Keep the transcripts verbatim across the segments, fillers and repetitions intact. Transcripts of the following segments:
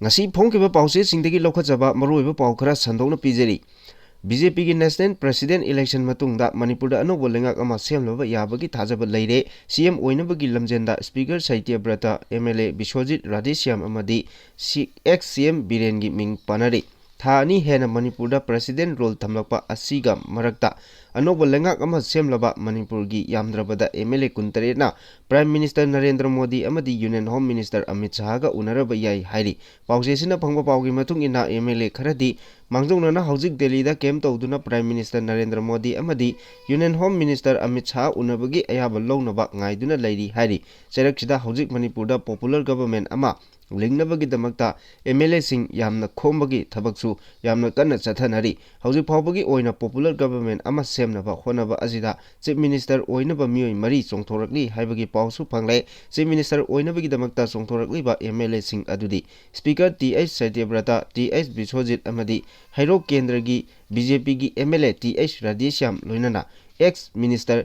ꯉꯁꯤ ꯐꯣꯡꯈꯤꯕ ꯄꯥꯎꯆꯦꯁꯤꯡꯗꯒꯤ ꯂꯧꯈꯠꯆꯕ ꯃꯔꯨꯑꯣꯏꯕ ꯄꯥꯎ ꯈꯔ ꯁꯟꯗꯣꯛꯅ ꯄꯤꯖꯔꯤ꯫ ꯕꯤ ꯖꯦ ꯄꯤꯒꯤ National President Election ꯃꯇꯨꯡꯗ ꯃꯅꯤꯄꯨꯔꯗ ꯑꯅꯧꯕ ꯂꯩꯉꯥꯛ ꯑꯃ ꯁꯦꯝꯂꯕ ꯌꯥꯕꯒꯤ ꯊꯥꯖꯕ ꯂꯩꯔꯦ꯫ ꯁꯤ ꯑꯦꯝ ꯑꯣꯏꯅꯕꯒꯤ ꯂꯝꯖꯦꯟꯗ Speaker Satyabrata, M L A Biswajit Radheshyam ꯑꯃꯗꯤ ꯁꯤ-, ꯑꯦꯛꯁ ꯁꯤ ꯑꯦꯝ ꯕꯤꯔꯦꯟꯒꯤ ꯃꯤꯡ ꯄꯥꯅꯔꯤ꯫ ꯊꯥ ꯑꯅꯤ ꯍꯦꯟꯅ ꯃꯅꯤꯄꯨꯔꯗ President rule ꯊꯝꯂꯛꯄ ꯑꯁꯤꯒ ꯃꯔꯛꯇ ꯑꯅꯧꯕ ꯂꯩꯉꯥꯛ ꯑꯃ ꯁꯦꯝꯂꯕ ꯃꯅꯤꯄꯨꯔꯒꯤ ꯌꯥꯝꯗ꯭ꯔꯕꯗ ꯑꯦꯝ ꯑꯦꯜ ꯑꯦ ꯀꯨꯟꯇꯔꯦꯠꯅ Prime Minister ꯅꯔꯦꯟꯗ꯭ꯔ ꯃꯣꯗꯤ ꯑꯃꯗꯤ Union Home Minister ꯑꯃꯤꯠ ꯁꯥꯍꯒ ꯎꯅꯔꯕ ꯌꯥꯏ ꯍꯥꯏꯔꯤ꯫ ꯄꯥꯎꯆꯦꯁꯤꯅ ꯐꯪꯕ ꯄꯥꯎꯒꯤ ꯃꯇꯨꯡ ꯏꯟꯅ, ꯑꯦꯝ ꯑꯦꯜ ꯑꯦ ꯈꯔꯗꯤ ꯃꯥꯡꯖꯧꯅꯅ ꯍꯧꯖꯤꯛ ꯗꯦꯜꯂꯤꯗ camp ꯇꯧꯗꯨꯅ Prime Minister ꯅꯔꯦꯟꯗ꯭ꯔ ꯃꯣꯗꯤ ꯑꯃꯗꯤ Union Home Minister Amit Shah ꯎꯅꯕꯒꯤ ꯑꯌꯥꯕ ꯂꯧꯅꯕ ꯉꯥꯏꯗꯨꯅ ꯂꯩꯔꯤ ꯍꯥꯏꯔꯤ꯫ ꯆꯩꯔꯛꯁꯤꯗ ꯍꯧꯖꯤꯛ ꯃꯅꯤꯄꯨꯔꯗ popular government ꯑꯃ ꯂꯤꯡꯅꯕꯒꯤꯗꯃꯛꯇ ꯑꯦꯝ ꯑꯦꯜ ꯑꯦꯁꯤꯡ ꯌꯥꯝꯅ ꯈꯣꯝꯕꯒꯤ ꯊꯕꯛꯁꯨ ꯌꯥꯝꯅ ꯀꯟꯅ ꯆꯠꯊꯅꯔꯤ꯫ ꯍꯧꯖꯤꯛ ꯐꯥꯎꯕꯒꯤ ꯑꯣꯏꯅ popular government ꯑꯃ ꯁꯦꯝꯅꯕ ꯍꯣꯠꯅꯕ ꯑꯁꯤꯗ Chief Minister ꯑꯣꯏꯅꯕ ꯃꯤꯑꯣꯏ ꯃꯔꯤ ꯆꯣꯡꯊꯣꯔꯛꯂꯤ ꯍꯥꯏꯕꯒꯤ ꯄꯥꯎꯁꯨ ꯐꯪꯂꯦ꯫ Chief Minister ꯑꯣꯏꯅꯕꯒꯤꯗꯃꯛꯇ ꯆꯣꯡꯊꯣꯔꯛꯂꯤꯕ ꯑꯦꯝ ꯑꯦꯜ ꯑꯦꯁꯤꯡ ꯑꯗꯨꯗꯤ Speaker T H Satyabrata, T H Biswajit ꯑꯃꯗꯤ ꯍꯩꯔꯣꯛ ꯀꯦꯟꯗ꯭ꯔꯒꯤ ꯕꯤ ꯖꯦ ꯄꯤꯒꯤ M L A T H Radheshyam ꯂꯣꯏꯅꯅ ex Minister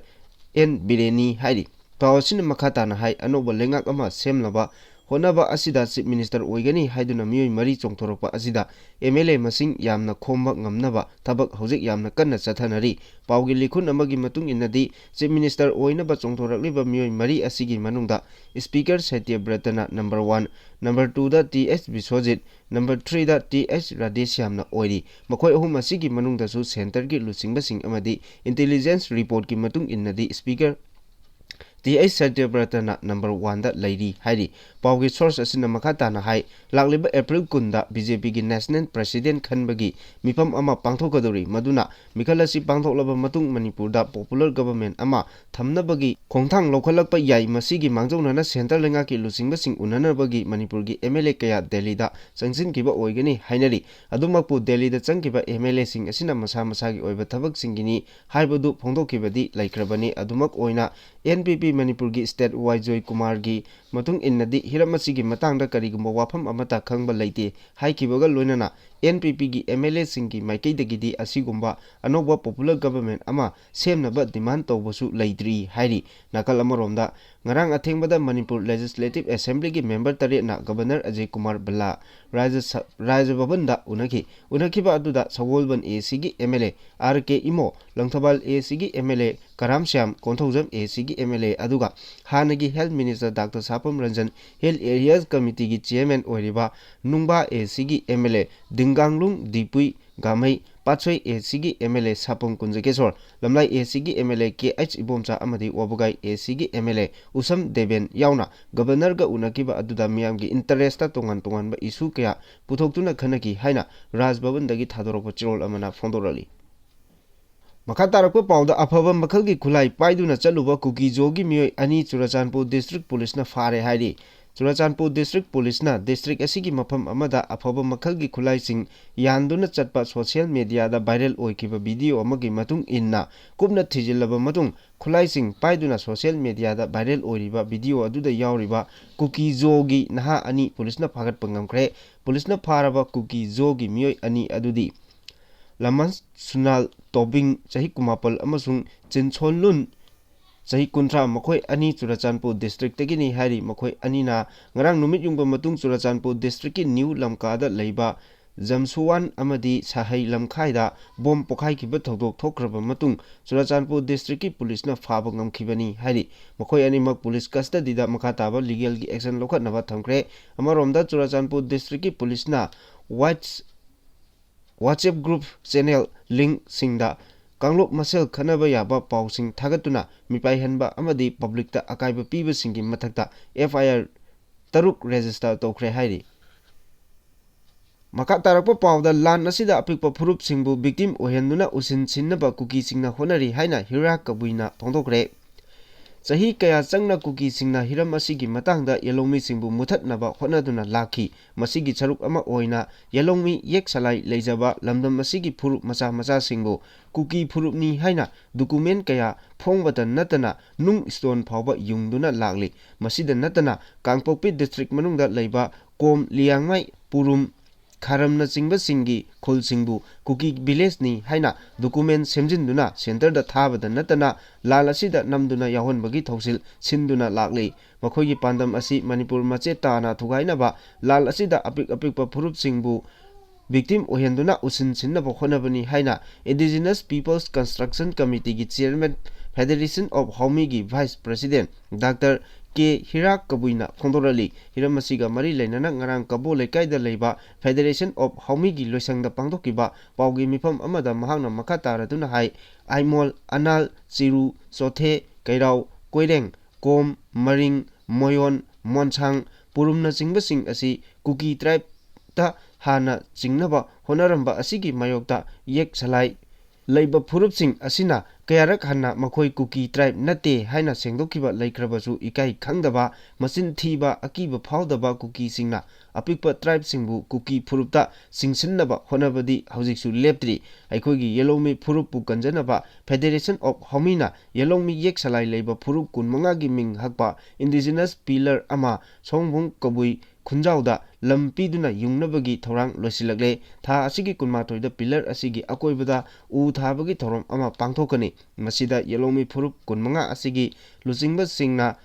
ꯑꯦꯟ ꯕꯤꯔꯦꯅꯤ ꯍꯥꯏꯔꯤ꯫ ꯄꯥꯎ ꯑꯁꯤꯅ ꯃꯈꯥ ꯇꯥꯅ ꯍꯥꯏ, ꯑꯅꯧꯕ ꯂꯩꯉꯥꯛ ꯑꯃ ꯁꯦꯝꯅꯕ ꯍꯣꯠꯅꯕ ꯑꯁꯤꯗ Chief Minister ꯑꯣꯏꯒꯅꯤ ꯍꯥꯏꯗꯨꯅ ꯃꯤꯑꯣꯏ ꯃꯔꯤ ꯆꯣꯡꯊꯣꯔꯛꯄ ꯑꯁꯤꯗ ꯑꯦꯝ ꯑꯦꯜ ꯑꯦ ꯃꯁꯤꯡ ꯌꯥꯝꯅ ꯈꯣꯝꯕ ꯉꯝꯅꯕ ꯊꯕꯛ ꯍꯧꯖꯤꯛ ꯌꯥꯝꯅ ꯀꯟꯅ ꯆꯠꯊꯅꯔꯤ꯫ ꯄꯥꯎꯒꯤ ꯂꯤꯈꯨꯟ ꯑꯃꯒꯤ ꯃꯇꯨꯡ ꯏꯟꯅꯗꯤ, Chief Minister ꯑꯣꯏꯅꯕ ꯆꯣꯡꯊꯣꯔꯛꯂꯤꯕ ꯃꯤꯑꯣꯏ ꯃꯔꯤ ꯑꯁꯤꯒꯤ ꯃꯅꯨꯡꯗ Speaker ꯁꯇ꯭ꯌꯕ꯭ꯔꯇꯅ number one, number twoꯗ ꯇꯤ ꯑꯩꯆ ꯕꯤꯁ꯭ꯋꯖꯤꯠ, number threeꯗ ꯇꯤ ꯑꯩꯆ ꯔꯥꯙꯦꯁ꯭ꯌꯥꯝꯅ ꯑꯣꯏꯔꯤ꯫ ꯃꯈꯣꯏ ꯑꯍꯨꯝ ꯑꯁꯤꯒꯤ ꯃꯅꯨꯡꯗꯁꯨ centreꯒꯤ ꯂꯨꯆꯤꯡꯕꯁꯤꯡ ꯑꯃꯗꯤ intelligence reportꯀꯤ ꯃꯇꯨꯡ ꯏꯟꯅꯗꯤ Speaker ꯇꯤ ꯑꯩꯆ ꯁꯇ꯭ꯌꯕ꯭ꯔꯇꯅ number oneꯗ ꯂꯩꯔꯤ ꯍꯥꯏꯔꯤ꯫ ꯄꯥꯎꯒꯤ source ꯑꯁꯤꯅ ꯃꯈꯥ ꯇꯥꯅ ꯍꯥꯏ, ꯂꯥꯛꯂꯤꯕ April ꯀꯨꯟꯗ ꯕꯤ ꯖꯦ ꯄꯤꯒꯤ National President ꯈꯟꯕꯒꯤ ꯃꯤꯐꯝ ꯑꯃ ꯄꯥꯡꯊꯣꯛꯀꯗꯧꯔꯤ, ꯃꯗꯨꯅ ꯃꯤꯈꯜ ꯑꯁꯤ ꯄꯥꯡꯊꯣꯛꯂꯕ ꯃꯇꯨꯡ ꯃꯅꯤꯄꯨꯔꯗ popular government ꯑꯃ ꯊꯝꯅꯕꯒꯤ ꯈꯣꯡꯊꯥꯡ ꯂꯧꯈꯠꯂꯛꯄ ꯌꯥꯏ꯫ ꯃꯁꯤꯒꯤ ꯃꯥꯡꯖꯧꯅꯅ centre ꯂꯩꯉꯥꯛꯀꯤ ꯂꯨꯆꯤꯡꯕꯁꯤꯡ ꯎꯅꯅꯕꯒꯤ ꯃꯅꯤꯄꯨꯔꯒꯤ ꯑꯦꯝ ꯑꯦꯜ ꯑꯦ ꯀꯌꯥ ꯗꯦꯜꯂꯤꯗ ꯆꯪꯁꯤꯟꯈꯤꯕ ꯑꯣꯏꯒꯅꯤ ꯍꯥꯏꯅꯔꯤ꯫ ꯑꯗꯨꯃꯛꯄꯨ ꯗꯦꯜꯂꯤꯗ ꯆꯪꯈꯤꯕ ꯑꯦꯝ ꯑꯦꯜ ꯑꯦꯁꯤꯡ ꯑꯁꯤꯅ ꯃꯁꯥ ꯃꯁꯥꯒꯤ ꯑꯣꯏꯕ ꯊꯕꯛꯁꯤꯡꯒꯤꯅꯤ ꯍꯥꯏꯕꯗꯨ ꯐꯣꯡꯗꯣꯛꯈꯤꯕꯗꯤ ꯂꯩꯈ꯭ꯔꯕꯅꯤ꯫ ꯑꯗꯨꯃꯛ ꯑꯣꯏꯅ, ꯑꯦꯟ ꯄꯤ ꯄꯤ ꯃꯅꯤꯄꯨꯔꯒꯤ state ꯋꯥꯏ ꯖꯣꯏꯀꯨꯃꯥꯔꯒꯤ ꯃꯇꯨꯡ ꯏꯟꯅꯗꯤ ꯍꯤꯔꯝ ꯑꯁꯤꯒꯤ ꯃꯇꯥꯡꯗ ꯀꯔꯤꯒꯨꯝꯕ ꯋꯥꯐꯝ ꯑꯃꯠꯇ ꯈꯪꯕ ꯂꯩꯇꯦ ꯍꯥꯏꯈꯤꯕꯒ ꯂꯣꯏꯅꯅ N P P ꯒꯤ M L A ꯁꯤꯡꯒꯤ ꯃꯥꯏꯀꯩꯗꯒꯤꯗꯤ ꯑꯁꯤꯒꯨꯝꯕ ꯑꯅꯧꯕ popular government ꯑꯃ ꯁꯦꯝꯅꯕ demand ꯇꯧꯕꯁꯨ ꯂꯩꯇ꯭ꯔꯤ ꯍꯥꯏꯔꯤ꯫ ꯅꯥꯀꯜ ꯑꯃꯔꯣꯝꯗ, ꯉꯔꯥꯡ ꯑꯊꯦꯡꯕꯗ ꯃꯅꯤꯄꯨꯔ Legislative Assembly ꯒꯤ member ꯇꯔꯦꯠꯅ Governor ꯑꯖꯌ ꯀꯨꯃꯥꯔ ꯚꯜꯂꯥ ꯔꯥꯖ꯭ꯌ ꯁ-, ꯔꯥꯖ꯭ꯌ ꯚꯕꯟꯗ ꯎꯅꯈꯤ꯫ ꯎꯅꯈꯤꯕ ꯑꯗꯨꯗ ꯁꯒꯣꯜꯕꯟ A C ꯒꯤ M L A R K Imo, Langthabal A C ꯒꯤ M L A Karam Shyam, Konthoujam A C ꯒꯤ M L A ꯑꯗꯨꯒ ꯍꯥꯟꯅꯒꯤ Health Minister Doctor ꯁꯥꯄꯝ Ranjan, Hill Areas Committee ꯒꯤ Chairman ꯑꯣꯏꯔꯤꯕ ꯅꯨꯡꯕꯥ A C ꯒꯤ M L A ꯗꯤꯡꯒꯥꯡꯂꯨꯡ ꯗꯤꯄꯨꯏ ꯒꯥꯃꯩ, Patsoi A C ꯒꯤ M L A ꯁꯥꯄꯝ ꯀꯨꯟꯖꯀꯦꯁꯣꯔ, ꯂꯝꯂꯥꯏ A C ꯒꯤ M L A K H Ibomcha ꯑꯃꯗꯤ ꯋꯥꯕꯒꯥꯏ A C ꯒꯤ M L A ꯎꯁꯝ ꯗꯦꯕꯦꯟ ꯌꯥꯎꯅ Governor ꯒ ꯎꯅꯈꯤꯕ ꯑꯗꯨꯗ ꯃꯤꯌꯥꯝꯒꯤ interest ꯇ ꯇꯣꯉꯥꯟ ꯇꯣꯉꯥꯟꯕ issue ꯀꯌꯥ ꯄꯨꯊꯣꯛꯇꯨꯅ ꯈꯟꯅꯈꯤ ꯍꯥꯏꯅ ꯔꯥꯖ ꯚꯕꯟꯗꯒꯤ ꯊꯥꯗꯣꯔꯛꯄ ꯆꯦꯔꯣꯜ ꯑꯃꯅ ꯐꯣꯡꯗꯣꯔꯛꯂꯤ꯫ ꯃꯈꯥ ꯇꯥꯔꯛꯄ ꯄꯥꯎꯗ, ꯑꯐꯕ ꯃꯈꯜꯒꯤ ꯈꯨꯠꯂꯥꯏ ꯄꯥꯏꯗꯨꯅ ꯆꯠꯂꯨꯕ ꯀꯨꯀꯤ ꯖꯣꯒꯤ ꯃꯤꯑꯣꯏ ꯑꯅꯤ ꯆꯨꯔꯆꯥꯟꯄꯨꯔ District Police ꯅ ꯐꯥꯔꯦ ꯍꯥꯏꯔꯤ꯫ ꯆꯨꯔꯆꯥꯟꯄꯨꯔ District Police ꯅ district ꯑꯁꯤꯒꯤ ꯃꯐꯝ ꯑꯃꯗ ꯑꯐꯕ ꯃꯈꯜꯒꯤ ꯈꯨꯠꯂꯥꯏꯁꯤꯡ ꯌꯥꯟꯗꯨꯅ ꯆꯠꯄ social media ꯗ viral ꯑꯣꯏꯈꯤꯕ video ꯑꯃꯒꯤ ꯃꯇꯨꯡ ꯏꯟꯅ ꯀꯨꯞꯅ ꯊꯤꯖꯤꯜꯂꯕ ꯃꯇꯨꯡ, ꯈꯨꯠꯂꯥꯏꯁꯤꯡ ꯄꯥꯏꯗꯨꯅ social media ꯗ viral ꯑꯣꯏꯔꯤꯕ video ꯑꯗꯨꯗ ꯌꯥꯎꯔꯤꯕ ꯀꯨꯀꯤ ꯖꯣꯒꯤ ꯅꯍꯥ ꯑꯅꯤ police ꯅ ꯐꯥꯒꯠꯄ ꯉꯝꯈ꯭ꯔꯦ꯫ Police ꯅ ꯐꯥꯔꯕ ꯀꯨꯀꯤ ꯖꯣꯒꯤ ꯃꯤꯑꯣꯏ ꯑꯅꯤ ꯑꯗꯨꯗꯤ ꯂꯃꯟ ꯁꯨꯅꯥꯜ ꯇꯣꯕꯤꯡ, ꯆꯍꯤ ꯀꯨꯟꯃꯥꯄꯜ, ꯑꯃꯁꯨꯡ ꯆꯤꯟꯁꯣꯟꯂꯨꯟ, ꯆꯍꯤ ꯀꯨꯟꯊ꯭ꯔꯥ, ꯃꯈꯣꯏ ꯑꯅꯤ ꯆꯨꯔꯆꯥꯟꯄꯨꯔ district ꯇꯒꯤꯅꯤ ꯍꯥꯏꯔꯤ꯫ ꯃꯈꯣꯏ ꯑꯅꯤꯅ ꯉꯔꯥꯡ ꯅꯨꯃꯤꯠ ꯌꯨꯡꯕ ꯃꯇꯨꯡ ꯆꯨꯔꯆꯥꯟꯄꯨꯔ district ꯀꯤ ꯅ꯭ꯌꯨ ꯂꯝꯀꯥꯗ ꯂꯩꯕ ꯖꯝꯁꯨꯋꯥꯟ ꯑꯃꯗꯤ ꯁꯍꯩ ꯂꯝꯈꯥꯏꯗ bomb ꯄꯣꯈꯥꯏꯈꯤꯕ ꯊꯧꯗꯣꯛ ꯊꯣꯛꯈ꯭ꯔꯕ ꯃꯇꯨꯡ ꯆꯨꯔꯆꯥꯟꯄꯨꯔ district ꯀꯤ police ꯅ ꯐꯥꯕ ꯉꯝꯈꯤꯕꯅꯤ ꯍꯥꯏꯔꯤ꯫ ꯃꯈꯣꯏ ꯑꯅꯤꯃꯛ police custody ꯗ ꯃꯈꯥ ꯇꯥꯕ legal ꯒꯤ action ꯂꯧꯈꯠꯅꯕ ꯊꯝꯈ꯭ꯔꯦ꯫ ꯑꯃꯔꯣꯝꯗ, ꯆꯨꯔꯆꯥꯟꯄꯨꯔ district ꯀꯤ police ꯅ WhatsApp WhatsApp group channel link ꯁꯤꯡꯗ ꯀꯥꯡꯂꯨꯞ ꯃꯁꯦꯜ ꯈꯠꯅꯕ ꯌꯥꯕ ꯄꯥꯎꯁꯤꯡ ꯊꯥꯒꯠꯇꯨꯅ ꯃꯤꯄꯥꯏꯍꯟꯕ ꯑꯃꯗꯤ public ꯇ ꯑꯀꯥꯏꯕ ꯄꯤꯕꯁꯤꯡꯒꯤ ꯃꯊꯛꯇ F I R ꯇꯔꯨꯛ register ꯇꯧꯈ꯭ꯔꯦ ꯍꯥꯏꯔꯤ꯫ ꯃꯈꯥ ꯇꯥꯔꯛꯄ ꯄꯥꯎꯗ, ꯂꯥꯟ ꯑꯁꯤꯗ ꯑꯄꯤꯛꯄ ꯐꯨꯔꯨꯞꯁꯤꯡꯕꯨ victim ꯑꯣꯏꯍꯟꯗꯨꯅ ꯎꯁꯤꯟ ꯁꯤꯟꯅꯕ ꯀꯨꯀꯤꯁꯤꯡꯅ ꯍꯣꯠꯅꯔꯤ ꯍꯥꯏꯅ ꯍꯤꯔꯥ ꯀꯕꯨꯏꯅ ꯐꯣꯡꯗꯣꯛꯈ꯭ꯔꯦ꯫ ꯆꯍꯤ ꯀꯌꯥ ꯆꯪꯅ ꯀꯨꯀꯤꯁꯤꯡꯅ ꯍꯤꯔꯝ ꯑꯁꯤꯒꯤ ꯃꯇꯥꯡꯗ ꯌꯦꯜꯍꯧꯃꯤꯁꯤꯡꯕꯨ ꯃꯨꯊꯠꯅꯕ ꯍꯣꯠꯅꯗꯨꯅ ꯂꯥꯛꯈꯤ꯫ ꯃꯁꯤꯒꯤ ꯁꯔꯨꯛ ꯑꯃ ꯑꯣꯏꯅ ꯌꯦꯜꯍꯧꯃꯤ ꯌꯦꯛ ꯁꯂꯥꯏ ꯂꯩꯖꯕ ꯂꯝꯗꯝ ꯑꯁꯤꯒꯤ ꯐꯨꯔꯨꯞ ꯃꯆꯥ ꯃꯆꯥꯁꯤꯡꯕꯨ ꯀꯨꯀꯤ ꯐꯨꯔꯨꯞꯅꯤ ꯍꯥꯏꯅ ꯗꯣꯀꯨꯃꯦꯟ ꯀꯌꯥ ꯐꯣꯡꯕꯇ ꯅꯠꯇꯅ ꯅꯨꯡ ꯁ꯭ꯇꯣꯟ ꯐꯥꯎꯕ ꯌꯨꯡꯗꯨꯅ ꯂꯥꯛꯂꯤ꯫ ꯃꯁꯤꯗ ꯅꯠꯇꯅ ꯀꯥꯡꯄꯣꯛꯄꯤ ꯗꯤꯁꯇ꯭ꯔꯤꯛ ꯃꯅꯨꯡꯗ ꯂꯩꯕ ꯀꯣꯝ, ꯂꯤꯌꯥꯡꯃꯩ, ꯄꯨꯔꯨꯝ, ꯈꯥꯔꯝꯅꯆꯤꯡꯕꯁꯤꯡꯒꯤ ꯈꯨꯜꯁꯤꯡꯕꯨ ꯀꯨꯀꯤ ꯚꯤꯂꯦꯖꯅꯤ ꯍꯥꯏꯅ ꯗꯣꯀꯨꯃꯦꯟ ꯁꯦꯝꯖꯤꯟꯗꯨꯅ ꯁꯦꯟꯇꯔꯗ ꯊꯥꯕꯗ ꯅꯠꯇꯅ ꯂꯥꯜ ꯑꯁꯤꯗ ꯅꯝꯗꯨꯅ ꯌꯥꯎꯍꯟꯕꯒꯤ ꯊꯧꯁꯤꯜ ꯁꯤꯟꯗꯨꯅ ꯂꯥꯛꯂꯤ꯫ ꯃꯈꯣꯏꯒꯤ ꯄꯥꯟꯗꯝ ꯑꯁꯤ ꯃꯅꯤꯄꯨꯔ ꯃꯆꯦꯠ ꯇꯥꯅ ꯊꯨꯒꯥꯏꯅꯕ, ꯂꯥꯜ ꯑꯁꯤꯗ ꯑꯄꯤꯛ ꯑꯄꯤꯛꯄ ꯐꯨꯔꯨꯞꯁꯤꯡꯕꯨ ꯚꯤꯛꯇꯤꯝ ꯑꯣꯏꯍꯟꯗꯨꯅ ꯎꯁꯤꯟ ꯁꯤꯟꯅꯕ ꯍꯣꯠꯅꯕꯅꯤ ꯍꯥꯏꯅ Indigenous Peoples Construction Committeeꯒꯤ ꯆꯤꯌꯔꯃꯦꯟ, Federation of ꯍꯥꯎꯃꯤꯒꯤ vice president doctor K Hirak ꯀꯕꯨꯏꯅ ꯐꯣꯡꯗꯣꯔꯛꯂꯤ꯫ ꯍꯤꯔꯝ ꯑꯁꯤꯒ ꯃꯔꯤ ꯂꯩꯅꯅ ꯉꯔꯥꯡ ꯀꯕꯣ ꯂꯩꯀꯥꯏꯗ ꯂꯩꯕ Federation of ꯍꯥꯎꯃꯤꯒꯤ ꯂꯣꯏꯁꯪꯗ ꯄꯥꯡꯊꯣꯛꯈꯤꯕ ꯄꯥꯎꯒꯤ ꯃꯤꯐꯝ ꯑꯃꯗ ꯃꯍꯥꯛꯅ ꯃꯈꯥ ꯇꯥꯔꯗꯨꯅ ꯍꯥꯏ, ꯑꯥꯏꯃꯣꯜ, ꯑꯅꯥꯜ, ꯆꯤꯔꯨ, ꯆꯣꯊꯦ, ꯀꯩꯔꯥꯎ, ꯀꯣꯏꯔꯦꯡ, ꯀꯣꯝ, ꯃꯔꯤꯡ, ꯃꯣꯌꯣꯟ, ꯃꯣꯟꯁꯥꯡ, ꯄꯨꯔꯨꯝꯅꯆꯤꯡꯕꯁꯤꯡ ꯑꯁꯤ ꯀꯨꯀꯤ ꯇ꯭ꯔꯥꯏꯕꯇ ꯍꯥꯟꯅ ꯆꯤꯡꯅꯕ ꯍꯣꯠꯅꯔꯝꯕ ꯑꯁꯤꯒꯤ ꯃꯥꯌꯣꯛꯇ ꯌꯦꯛ ꯁꯂꯥꯏ ꯂꯩꯕ ꯐꯨꯔꯨꯞꯁꯤꯡ ꯑꯁꯤꯅ ꯀꯌꯥꯔꯛ ꯍꯟꯅ ꯃꯈꯣꯏ ꯀꯨꯀꯤ ꯇ꯭ꯔꯥꯏꯕ ꯅꯠꯇꯦ ꯍꯥꯏꯅ ꯁꯦꯡꯗꯣꯛꯈꯤꯕ ꯂꯩꯈ꯭ꯔꯕꯁꯨ, ꯏꯀꯥꯏ ꯈꯪꯗꯕ, ꯃꯆꯤꯟ ꯊꯤꯕ, ꯑꯀꯤꯕ ꯐꯥꯎꯗꯕ ꯀꯨꯀꯤꯁꯤꯡꯅ ꯑꯄꯤꯛꯄ ꯇ꯭ꯔꯥꯏꯕꯁꯤꯡꯕꯨ ꯀꯨꯀꯤ ꯐꯨꯔꯨꯞꯇ ꯆꯤꯡꯁꯤꯟꯅꯕ ꯍꯣꯠꯅꯕꯗꯤ ꯍꯧꯖꯤꯛꯁꯨ ꯂꯦꯞꯇ꯭ꯔꯤ꯫ ꯑꯩꯈꯣꯏꯒꯤ ꯌꯦꯂꯧꯃꯤ ꯐꯨꯔꯨꯞꯄꯨ ꯀꯟꯖꯅꯕ Federation of ꯍꯥꯎꯃꯤꯅ ꯌꯦꯂꯧꯃꯤ ꯌꯦꯛ ꯁꯂꯥꯏ ꯂꯩꯕ ꯐꯨꯔꯨꯞ ꯀꯨꯟꯃꯉꯥꯒꯤ ꯃꯤꯡ ꯍꯛꯄ Indigenous Pillar ꯑꯃ ꯁꯣꯡꯕꯨꯡ ꯀꯕꯨꯏ ꯈꯨꯟꯖꯥꯎꯗ ꯂꯝ ꯄꯤꯗꯨꯅ ꯌꯨꯡꯅꯕꯒꯤ ꯊꯧꯔꯥꯡ ꯂꯣꯏꯁꯤꯜꯂꯛꯂꯦ꯫ ꯊꯥ ꯑꯁꯤꯒꯤ ꯀꯨꯟꯃꯥꯊꯣꯏꯗ ꯄꯤꯂꯔ ꯑꯁꯤꯒꯤ ꯑꯀꯣꯏꯕꯗ ꯎ ꯊꯥꯕꯒꯤ ꯊꯧꯔꯝ ꯑꯃ ꯄꯥꯡꯊꯣꯛꯀꯅꯤ꯫ ꯃꯁꯤꯗ ꯌꯦꯂꯧꯃꯤ ꯐꯨꯔꯨꯞ ꯀꯨꯟꯃꯉꯥ ꯑꯁꯤꯒꯤ ꯂꯨꯆꯤꯡꯕꯁꯤꯡꯅ,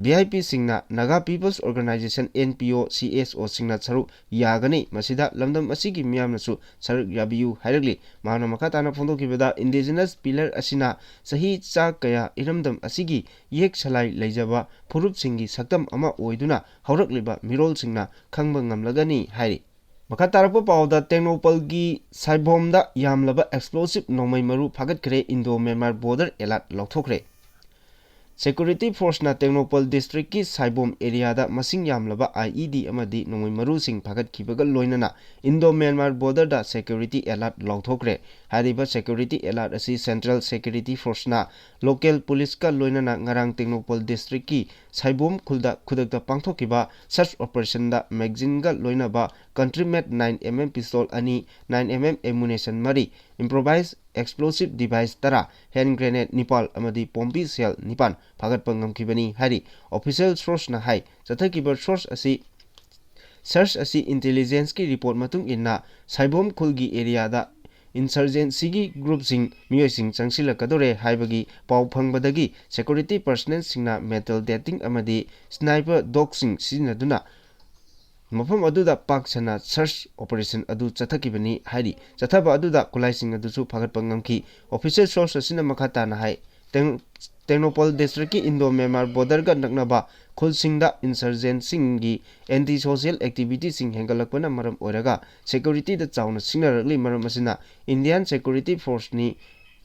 ꯚꯤ ꯑꯥꯏ ꯄꯤꯁꯤꯡꯅ, Naga People's Organization, N P ꯑꯣ, ꯁꯤ ꯑꯦꯁ ꯑꯣꯁꯤꯡꯅ ꯁꯔꯨꯛ ꯌꯥꯒꯅꯤ꯫ ꯃꯁꯤꯗ ꯂꯝꯗꯝ ꯑꯁꯤꯒꯤ ꯃꯤꯌꯥꯝꯅꯁꯨ ꯁꯔꯨꯛ ꯌꯥꯕꯤꯌꯨ ꯍꯥꯏꯔꯛꯂꯤ꯫ ꯃꯍꯥꯛꯅ ꯃꯈꯥ ꯇꯥꯅ ꯐꯣꯡꯗꯣꯛꯈꯤꯕꯗ, Indigenous Pillar ꯑꯁꯤꯅ ꯆꯍꯤ ꯆꯥ ꯀꯌꯥ ꯏꯔꯝꯗꯝ ꯑꯁꯤꯒꯤ ꯌꯦꯛ ꯁꯂꯥꯏ ꯂꯩꯖꯕ ꯐꯨꯔꯨꯞꯁꯤꯡꯒꯤ ꯁꯛꯇꯝ ꯑꯃ ꯑꯣꯏꯗꯨꯅ ꯍꯧꯔꯛꯂꯤꯕ ꯃꯤꯔꯣꯜꯁꯤꯡꯅ ꯈꯪꯕ ꯉꯝꯂꯒꯅꯤ ꯍꯥꯏꯔꯤ꯫ ꯃꯈꯥ ꯇꯥꯔꯛꯄ ꯄꯥꯎꯗ, ꯇꯦꯡꯅꯧꯄꯜꯒꯤ ꯁꯥꯏꯕꯣꯝꯗ ꯌꯥꯝꯂꯕ explosive ꯅꯣꯡꯃꯩ ꯃꯔꯨ ꯐꯥꯒꯠꯈ꯭ꯔꯦ꯫ ꯏꯟꯗꯣ ꯃ꯭ꯌꯥꯟꯃꯥꯔ border alert ꯂꯧꯊꯣꯛꯈ꯭ꯔꯦ꯫ Security forceꯅ ꯇꯦꯡꯅꯧꯄꯜ districtꯀꯤ ꯁꯥꯏꯕꯣꯝ areaꯗ ꯃꯁꯤꯡ ꯌꯥꯝꯂꯕ I E D ꯑꯃꯗꯤ ꯅꯣꯡꯃꯩ ꯃꯔꯨꯁꯤꯡ ꯐꯥꯒꯠꯈꯤꯕꯒ ꯂꯣꯏꯅꯅ Indo-Myanmar borderꯗ security alert ꯂꯥꯎꯊꯣꯛꯈ꯭ꯔꯦ꯫ ꯍꯥꯏꯔꯤꯕ security alert ꯑꯁꯤ Central Security Forceꯅ local policeꯀ ꯂꯣꯏꯅꯅ ꯉꯔꯥꯡ ꯇꯦꯡꯅꯧꯄꯜ districtꯀꯤ ꯁꯥꯏꯕꯣꯝ ꯈꯨꯜꯗ ꯈꯨꯗꯛꯇ ꯄꯥꯡꯊꯣꯛꯈꯤꯕ search operationꯗ magazineꯒ ꯂꯣꯏꯅꯕ country made nine M M pistol ꯑꯅꯤ, nine M M ammunition ꯃꯔꯤ, improvised explosive device ꯇꯔꯥ, hand grenade ꯅꯤꯄꯥꯜ ꯑꯃꯗꯤ ꯄꯣꯝꯕꯤ shell ꯅꯤꯄꯥꯜ ꯐꯥꯒꯠꯄ ꯉꯝꯈꯤꯕꯅꯤ ꯍꯥꯏꯔꯤ꯫ Official sourceꯅ ꯍꯥꯏ, ꯆꯠꯊꯈꯤꯕ search ꯑꯁꯤ, search ꯑꯁꯤ intelligenceꯀꯤ report ꯃꯇꯨꯡ ꯏꯟꯅ ꯁꯥꯏꯕꯣꯝ ꯈꯨꯜꯒꯤ areaꯗ insurgencyꯒꯤ groupꯁꯤꯡ, ꯃꯤꯑꯣꯏꯁꯤꯡ ꯆꯪꯁꯤꯜꯂꯛꯀꯗꯧꯔꯦ ꯍꯥꯏꯕꯒꯤ ꯄꯥꯎ ꯐꯪꯕꯗꯒꯤ security personnelꯁꯤꯡꯅ metal detecting ꯑꯃꯗꯤ sniper dogꯁꯤꯡ ꯁꯤꯖꯤꯟꯅꯗꯨꯅ ꯃꯐꯝ ꯑꯗꯨꯗ ꯄꯥꯛ ꯁꯟꯅ search operation ꯑꯗꯨ ꯆꯠꯊꯈꯤꯕꯅꯤ ꯍꯥꯏꯔꯤ꯫ ꯆꯠꯊꯕ ꯑꯗꯨꯗ ꯈꯨꯠꯂꯥꯏꯁꯤꯡ ꯑꯗꯨꯁꯨ ꯐꯥꯒꯠꯄ ꯉꯝꯈꯤ꯫ Official source ꯑꯁꯤꯅ ꯃꯈꯥ ꯇꯥꯅ ꯍꯥꯏ, ꯇꯦꯡ-, ꯇꯦꯡꯅꯧꯄꯜ districtꯀꯤ Indo-Myanmar borderꯒ ꯅꯛꯅꯕ ꯈꯨꯜꯁꯤꯡꯗ insurgentꯁꯤꯡꯒꯤ anti-social activityꯁꯤꯡ ꯍꯦꯟꯒꯠꯂꯛꯄꯅ ꯃꯔꯝ ꯑꯣꯏꯔꯒ securityꯗ ꯆꯥꯎꯅ ꯁꯤꯡꯅꯔꯛꯂꯤ꯫ ꯃꯔꯝ ꯑꯁꯤꯅ Indian security forceꯅꯤ,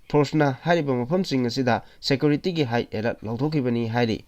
forceꯅ ꯍꯥꯏꯔꯤꯕ ꯃꯐꯝꯁꯤꯡ ꯑꯁꯤꯗ securityꯒꯤ high alert ꯂꯥꯎꯊꯣꯛꯈꯤꯕꯅꯤ ꯍꯥꯏꯔꯤ꯫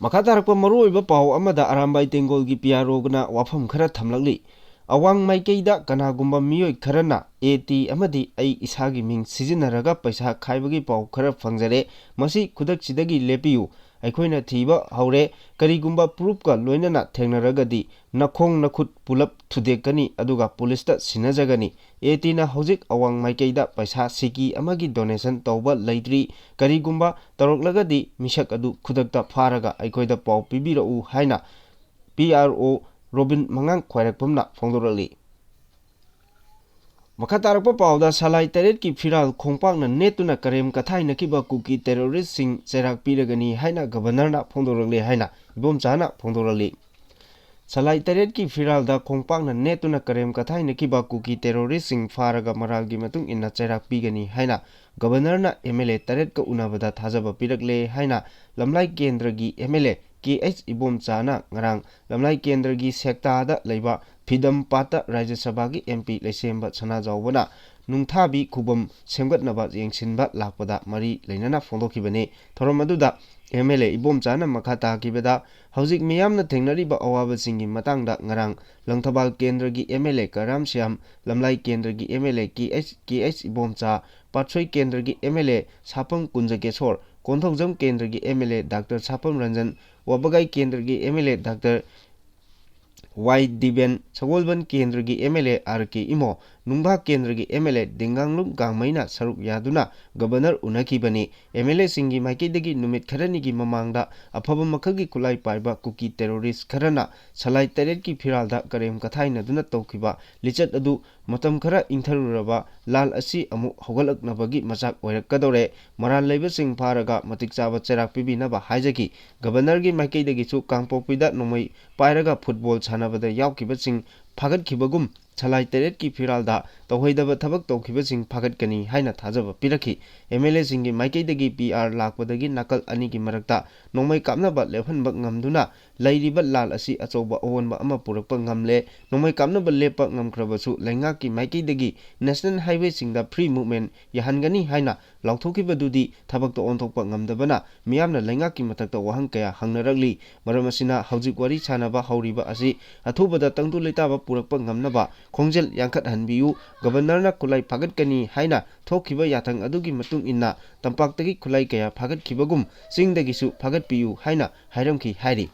ꯃꯈꯥ ꯇꯥꯔꯛꯄ ꯃꯔꯨꯑꯣꯏꯕ ꯄꯥꯎ ꯑꯃꯗ ꯑꯔꯥꯝꯕꯥꯏ ꯇꯦꯡꯒꯣꯜꯒꯤ P R Oꯅ ꯋꯥꯐꯝ ꯈꯔ ꯊꯝꯂꯛꯂꯤ꯫ ꯑꯋꯥꯡ ꯃꯥꯏꯀꯩꯗ ꯀꯅꯥꯒꯨꯝꯕ ꯃꯤꯑꯣꯏ ꯈꯔꯅ A T ꯑꯃꯗꯤ ꯑꯩ ꯏꯁꯥꯒꯤ ꯃꯤꯡ ꯁꯤꯖꯤꯟꯅꯔꯒ ꯄꯩꯁꯥ ꯈꯥꯏꯕꯒꯤ ꯄꯥꯎ ꯈꯔ ꯐꯪꯖꯔꯦ꯫ ꯃꯁꯤ ꯈꯨꯗꯛꯁꯤꯗꯒꯤ ꯂꯦꯞꯄꯤꯌꯨ꯫ ꯑꯩꯈꯣꯏꯅ ꯊꯤꯕ ꯍꯧꯔꯦ꯫ ꯀꯔꯤꯒꯨꯝꯕ proofꯀ ꯂꯣꯏꯅꯅ ꯊꯦꯡꯅꯔꯒꯗꯤ ꯅꯈꯣꯡ ꯅꯈꯨꯠ ꯄꯨꯂꯞ ꯊꯨꯗꯦꯛꯀꯅꯤ, ꯑꯗꯨꯒ ꯄꯨꯂꯤꯁꯇ ꯁꯤꯟꯅꯖꯒꯅꯤ꯫ A Tꯅ ꯍꯧꯖꯤꯛ ꯑꯋꯥꯡ ꯃꯥꯏꯀꯩꯗ ꯄꯩꯁꯥ ꯁꯤꯀꯤ ꯑꯃꯒꯤ donation ꯇꯧꯕ ꯂꯩꯇ꯭ꯔꯤ꯫ ꯀꯔꯤꯒꯨꯝꯕ ꯇꯧꯔꯛꯂꯒꯗꯤ ꯃꯤꯁꯛ ꯑꯗꯨ ꯈꯨꯗꯛꯇ ꯐꯥꯔꯒ ꯑꯩꯈꯣꯏꯗ ꯄꯥꯎ ꯄꯤꯕꯤꯔꯛꯎ ꯍꯥꯏꯅ P R O ꯔꯣꯕꯤꯟ ꯃꯉꯥꯡ ꯈ꯭ꯋꯥꯏꯔꯥꯛꯄꯝꯅ ꯐꯣꯡꯗꯣꯔꯛꯂꯤ꯫ ꯃꯈꯥ ꯇꯥꯔꯛꯄ ꯄꯥꯎꯗ ꯁꯂꯥꯏ ꯇꯔꯦꯠꯀꯤ ꯐꯤꯔꯥꯜ ꯈꯣꯡꯄꯥꯛꯅ ꯅꯦꯠꯇꯨꯅ ꯀꯔꯦꯝ ꯀꯊꯥꯏꯅꯈꯤꯕ ꯀꯨꯀꯤ terroristꯁꯤꯡ ꯆꯩꯔꯥꯛ ꯄꯤꯔꯒꯅꯤ ꯍꯥꯏꯅ Governorꯅ ꯐꯣꯡꯗꯣꯔꯛꯂꯦ ꯍꯥꯏꯅ ꯏꯕꯣꯝꯆꯥꯅ ꯐꯣꯡꯗꯣꯔꯛꯂꯤ꯫ ꯁꯂꯥꯏ ꯇꯔꯦꯠꯀꯤ ꯐꯤꯔꯥꯜꯗ ꯈꯣꯡꯄꯥꯛꯅ ꯅꯦꯠꯇꯨꯅ ꯀꯔꯦꯝ ꯀꯊꯥꯏꯅꯈꯤꯕ ꯀꯨꯀꯤ terroristꯁꯤꯡ ꯐꯥꯔꯒ ꯃꯔꯥꯜꯒꯤ ꯃꯇꯨꯡ ꯏꯟꯅ ꯆꯩꯔꯥꯛ ꯄꯤꯒꯅꯤ ꯍꯥꯏꯅ Governorꯅ M L A ꯇꯔꯦꯠꯀ ꯎꯅꯕꯗ ꯊꯥꯖꯕ ꯄꯤꯔꯛꯂꯦ ꯍꯥꯏꯅ ꯂꯝꯂꯥꯏ ꯀꯦꯟꯗ꯭ꯔꯒꯤ M L A K H ꯏꯕꯣꯝꯆꯥꯅ ꯉꯔꯥꯡ ꯂꯝꯂꯥꯏ ꯀꯦꯟꯗ꯭ꯔꯒꯤ ꯁꯦꯛꯇꯥꯗ ꯂꯩꯕ ꯐꯤꯗꯝ ꯄꯥꯠꯇ ꯔꯥꯖ꯭ꯌ ꯁꯚꯥꯒꯤ M P ꯂꯩꯁꯦꯝꯕ ꯁꯅꯥꯖꯥꯎꯕꯅ ꯅꯨꯡꯊꯥꯕꯤ ꯈꯨꯕꯝ ꯁꯦꯝꯒꯠꯅꯕ ꯌꯦꯡꯁꯤꯟꯕ ꯂꯥꯛꯄꯗ ꯃꯔꯤ ꯂꯩꯅꯅ ꯐꯣꯡꯗꯣꯛꯈꯤꯕꯅꯤ꯫ ꯊꯧꯔꯝ ꯑꯗꯨꯗ ꯑꯦꯝ ꯑꯦꯜ ꯑꯦ ꯏꯕꯣꯝꯆꯥꯅ ꯃꯈꯥ ꯇꯥꯈꯤꯕꯗ, ꯍꯧꯖꯤꯛ ꯃꯤꯌꯥꯝꯅ ꯊꯦꯡꯅꯔꯤꯕ ꯑꯋꯥꯕꯁꯤꯡꯒꯤ ꯃꯇꯥꯡꯗ ꯉꯔꯥꯡ ꯂꯪꯊꯕꯥꯜ ꯀꯦꯟꯗ꯭ꯔꯒꯤ M L A Karam Shyam, Lamlai ꯀꯦꯟꯗ꯭ꯔꯒꯤ M L A K H, K H Ibomcha, Patsoi ꯀꯦꯟꯗ꯭ꯔꯒꯤ M L A Sapam Kunjakesor, Konthoujam ꯀꯦꯟꯗ꯭ꯔꯒꯤ M L A doctor Sapam Ranjan, Wabgai ꯀꯦꯟꯗ꯭ꯔꯒꯤ M L A doctor Y Diben, Sagolband ꯀꯦꯟꯗ꯭ꯔꯒꯤ M L A R K Imo, Nungba ꯀꯦꯟꯗ꯭ꯔꯒꯤ ꯑꯦꯝ ꯑꯦꯜ ꯑꯦ ꯗꯦꯡꯒꯥꯡꯂꯨꯡ ꯒꯥꯡꯃꯩꯅ ꯁꯔꯨꯛ ꯌꯥꯗꯨꯅ ꯒꯕꯔꯅꯔ ꯎꯅꯈꯤꯕꯅꯤ꯫ ꯑꯦꯝ ꯑꯦꯜ ꯑꯦꯁꯤꯡꯒꯤ ꯃꯥꯏꯀꯩꯗꯒꯤ ꯅꯨꯃꯤꯠ ꯈꯔꯅꯤꯒꯤ ꯃꯃꯥꯡꯗ ꯑꯐꯕ ꯃꯈꯜꯒꯤ ꯈꯨꯠꯂꯥꯏ ꯄꯥꯏꯕ ꯀꯨꯀꯤ ꯇꯦꯔꯣꯔꯤꯁ ꯈꯔꯅ ꯁꯂꯥꯏ ꯇꯔꯦꯠꯀꯤ ꯐꯤꯔꯥꯜꯗ ꯀꯔꯦꯝ ꯀꯊꯥꯏꯅꯗꯨꯅ ꯇꯧꯈꯤꯕ ꯂꯤꯆꯠ ꯑꯗꯨ ꯃꯇꯝ ꯈꯔ ꯏꯪꯊꯔꯨꯔꯕ ꯂꯥꯜ ꯑꯁꯤ ꯑꯃꯨꯛ ꯍꯧꯒꯠꯂꯛꯅꯕꯒꯤ ꯃꯆꯥꯛ ꯑꯣꯏꯔꯛꯀꯗꯧꯔꯦ꯫ ꯃꯔꯥꯜ ꯂꯩꯕꯁꯤꯡ ꯐꯥꯔꯒ ꯃꯇꯤꯛ ꯆꯥꯕ ꯆꯩꯔꯥꯛ ꯄꯤꯕꯤꯅꯕ ꯍꯥꯏꯖꯈꯤ꯫ ꯒꯕꯔꯅꯔꯒꯤ ꯃꯥꯏꯀꯩꯗꯒꯤꯁꯨ ꯀꯥꯡꯄꯣꯛꯄꯤꯗ ꯅꯣꯡꯃꯩ ꯄꯥꯏꯔꯒ ꯐꯨꯠꯕꯣꯜ ꯁꯥꯟꯅꯕꯗ ꯌꯥꯎꯈꯤꯕꯁꯤꯡ ꯐꯥꯒꯠꯈꯤꯕꯒꯨꯝ ꯁꯂꯥꯏ ꯇꯔꯦꯠꯀꯤ ꯐꯤꯔꯥꯜꯗ ꯇꯧꯍꯩꯗꯕ ꯊꯕꯛ ꯇꯧꯈꯤꯕꯁꯤꯡ ꯐꯥꯒꯠꯀꯅꯤ ꯍꯥꯏꯅ ꯊꯥꯖꯕ ꯄꯤꯔꯛꯈꯤ꯫ ꯑꯦꯝ ꯑꯦꯜ ꯑꯦꯁꯤꯡꯒꯤ ꯃꯥꯏꯀꯩꯗꯒꯤ ꯄꯤ ꯑꯥꯔ ꯂꯥꯛꯄꯗꯒꯤ ꯅꯥꯀꯜ ꯑꯅꯤꯒꯤ ꯃꯔꯛꯇ ꯅꯣꯡꯃꯩ ꯀꯥꯞꯅꯕ ꯂꯦꯞꯍꯟꯕ ꯉꯝꯗꯨꯅ ꯂꯩꯔꯤꯕ ꯂꯥꯜ ꯑꯁꯤ ꯑꯆꯧꯕ ꯑꯑꯣꯟꯕ ꯑꯃ ꯄꯨꯔꯛꯄ ꯉꯝꯂꯦ꯫ ꯅꯣꯡꯃꯩ ꯀꯥꯞꯅꯕ ꯂꯦꯞꯄ ꯉꯝꯈ꯭ꯔꯕꯁꯨ ꯂꯩꯉꯥꯛꯀꯤ ꯃꯥꯏꯀꯩꯗꯒꯤ ꯅꯦꯁꯅꯦꯜ ꯍꯥꯏꯋꯦꯁꯤꯡꯗ ꯐ꯭ꯔꯤ ꯃꯨꯚꯃꯦꯟ ꯌꯥꯍꯟꯒꯅꯤ ꯍꯥꯏꯅ ꯂꯥꯎꯊꯣꯛꯈꯤꯕꯗꯨꯗꯤ ꯊꯕꯛꯇ ꯑꯣꯟꯊꯣꯛꯄ ꯉꯝꯗꯕꯅ ꯃꯤꯌꯥꯝꯅ ꯂꯩꯉꯥꯛꯀꯤ ꯃꯊꯛꯇ ꯋꯥꯍꯪ ꯀꯌꯥ ꯍꯪꯅꯔꯛꯂꯤ꯫ ꯃꯔꯝ ꯑꯁꯤꯅ ꯍꯧꯖꯤꯛ ꯋꯥꯔꯤ ꯁꯥꯅꯕ ꯍꯧꯔꯤꯕ ꯑꯁꯤ ꯑꯊꯨꯕꯗ ꯇꯪꯗꯨ ꯂꯩꯇꯥꯕ ꯄꯨꯔꯛꯄ ꯉꯝꯅꯕ ꯈꯣꯡꯖꯦꯜ ꯌꯥꯡꯈꯠꯍꯟꯕꯤꯌꯨ꯫ ꯒꯕꯔꯅꯔꯅ ꯈꯨꯠꯂꯥꯏ ꯐꯥꯒꯠꯀꯅꯤ ꯍꯥꯏꯅ ꯊꯣꯛꯈꯤꯕ ꯌꯥꯊꯪ ꯑꯗꯨꯒꯤ ꯃꯇꯨꯡ ꯏꯟꯅ ꯇꯝꯄꯥꯛꯇꯒꯤ ꯈꯨꯠꯂꯥꯏ ꯀꯌꯥ ꯐꯥꯒꯠꯈꯤꯕꯒꯨꯝ ꯆꯤꯡꯗꯒꯤꯁꯨ ꯐꯥꯒꯠꯄꯤꯌꯨ ꯍꯥꯏꯅ ꯍꯥꯏꯔꯝꯈꯤ ꯍꯥꯏꯔꯤ꯫